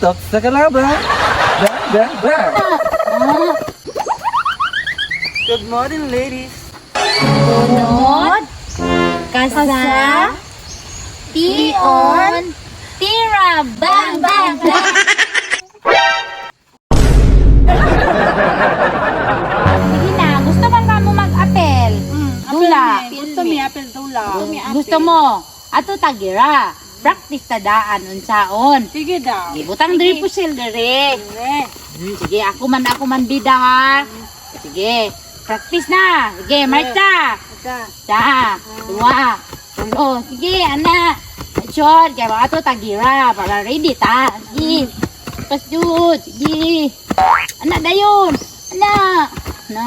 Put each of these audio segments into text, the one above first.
Tutok sa kalaban. Bang, bang, bang. Good morning, ladies. Bunot, kasa, tion, tira, bang, bang, bang. Sige na, gusto man ka mo mag-apel? Dula. Gusto mi apel dula. Gusto mo? Ato tagira. Practice ta daan unsaon. Sige daw. Ibutang diri pusil diri. Sige, ako man bida ha. Sige, practice na. Sige, marcha. Sa, dua, tulo. Sige, ana. Short, kaya mga to tagira para ready ta. Sige. Pasjud, sige. Ana dayon. Ana. Na.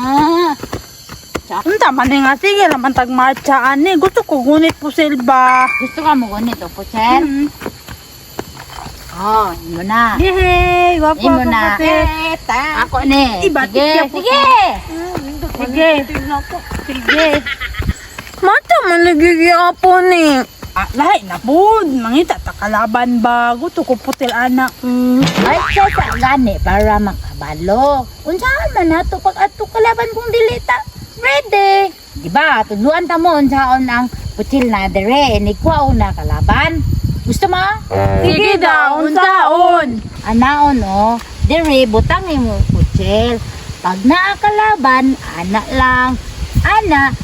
Unta man ni nga sige raman tag marcha ani. Gusto ko gunit pusil ba. Gusto ka mo ganito po, sir? Oh, imo na. Yehey, gwapo Imo ako na. pusil. Ako ni. Iba, Sige, tikya po. sige. Sige. Sige. Mata man lagi gyapon ni. Ah, lahi na pud. Mangita ta kalaban ba. Gusto ko putil anak. Marcha sa gani para makabalo. Unsaon man nato pag ato kalaban kung dili ta ready. Di ba? Tudluan ta mo unsaon ang putil na dire ni kuha na kalaban. Gusto mo? Sige daw, unsaon. Anaon o, dire butang imo putil. Pag naa kalaban, ana lang. Ana,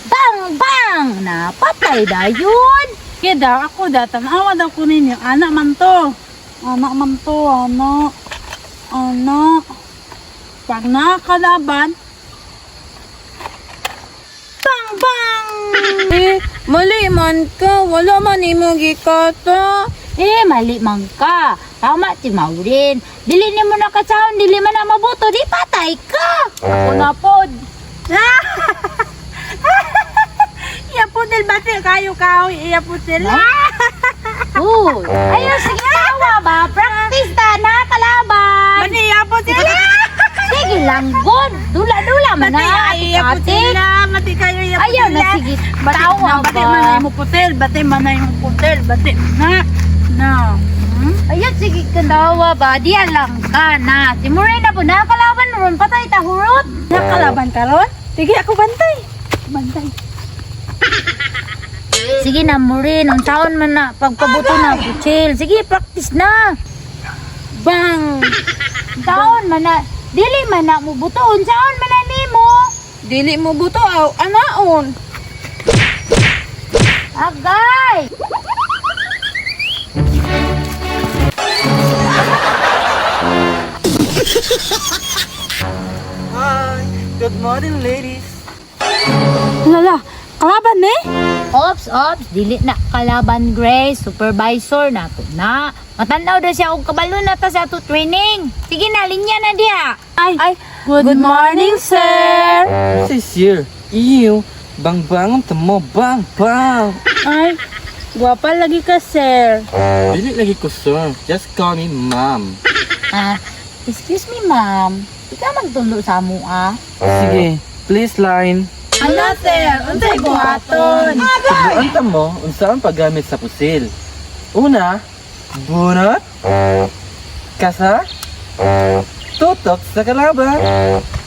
bang bang na patay dayon. Sige daw, ako da tanawa daw ko ninyo. Anak man to. Anak man to, anak. Anak. Pag nakalaban, bang bang! Eh, mali man ka. Wala man imo gikata. Eh, mali man ka. Tama si Maureen. Dili ni mo nakasahon, dili man na mabuto, di patay ka. Ako na pod. Iya putil bati kayo kahoy, iya putil. Uy, ayun, sige tawa ba? Practice ta, nakalaban. Bati iya putil. Sige lang, good. Dula-dula man Bati na. ay iya Ate. putil. Bati kayo iya putil. Ayaw na, sige. Bati Tawa na, bati ba? man na imo putil, bati man na imo putil, bati na. Na. Hmm? Ayun, sige kandawa ba? Diyan lang ka na. Si Morena po, nakalaban ron. Patay ta, hurot. Nakalaban karon? Sige ako bantay. Bantay. Sige na, Maureen. Ang taon man na, pagpabuto na, chill. Sige, practice na. Bang! Taon man na, dili man na mo buto. Unsaon man na nimo? Dili mo buto aw anaon. Agay! Hi. Good morning, ladies. Lala, kalaban eh? Ops, ops, dili na kalaban Grace, supervisor na to na. Matanaw daw siya og kabalo na ta sa ato training. Sige na, linya na diha. Ay, ay, good morning, sir. This year, iyo, bang bang tamo, bang bang. Ay, gwapa lagi ka, sir. Dili lagi ko, sir. Just call me ma'am. Ah, excuse me ma'am. Ikaw magtulo sa amo ah. Sige, please line. Ano, sir? Unsay buhaton? Tudluan ta mo unsaon paggamit sa pusil. Una, bunot, kasa, tutok sa kalaban.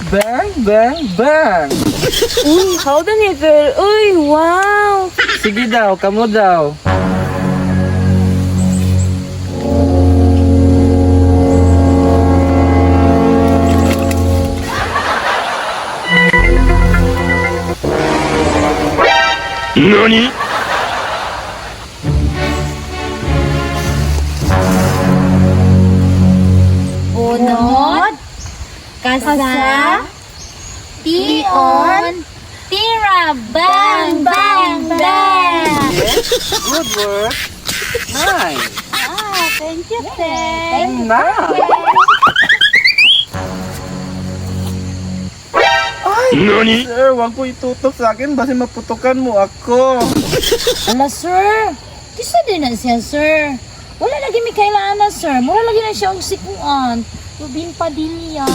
Bang, bang, bang. Uy, how the ni sir? Uy, wow. Sige daw, kamo daw. Bunot, kasa, tion, tira, bang, bang, bang. Good work. Nice. Ah, thank you, sir. Nice. Ay, sir, wag po itutok sa akin basi maputukan mo ako. Ala, sir. Kisa din na siya, sir. Wala lagi may kailangan na, sir. Mura lagi na siya og sikuan. Rubin Padilla.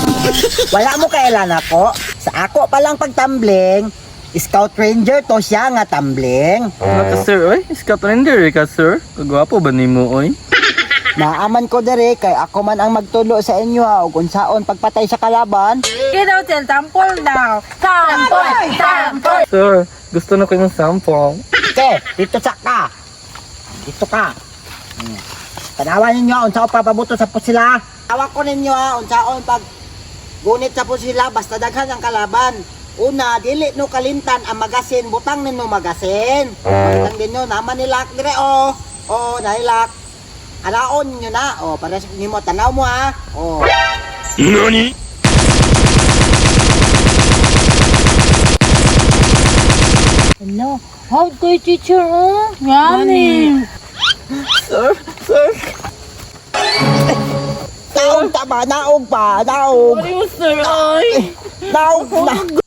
Wala mo kailan ako. Sa ako palang pagtambling, Scout Ranger to siya nga tumbling. Ano ka, sir, oy? Scout Ranger ka, sir. Kagwapo ba nimo, oy? Naaman ko dere kay ako man ang magtulo sa inyo ha og unsaon pagpatay sa kalaban. Sige daw, sir. Tampol daw. Tampol! Tampol! Sir, gusto na ko yung sample. Okay, dito sa ka. Dito ka. Tanawan ninyo unsaon papabuto sa pusila. Tawag ko ninyo ha unsaon pag gunit sa pusila basta daghan ang kalaban. Una, dili no kalimtan ang magasin, butang ninyo magasin. Butang ninyo naman nilak dire oh. Oh, nailak. Anaon ninyo na. Oh, para sa nimo tanaw mo ha. Oh. Ano? How ko teacher, oh? Gani. Sir, sir. Naog ta ba? Naog pa, naog. Ay, sir, ay. Naog na.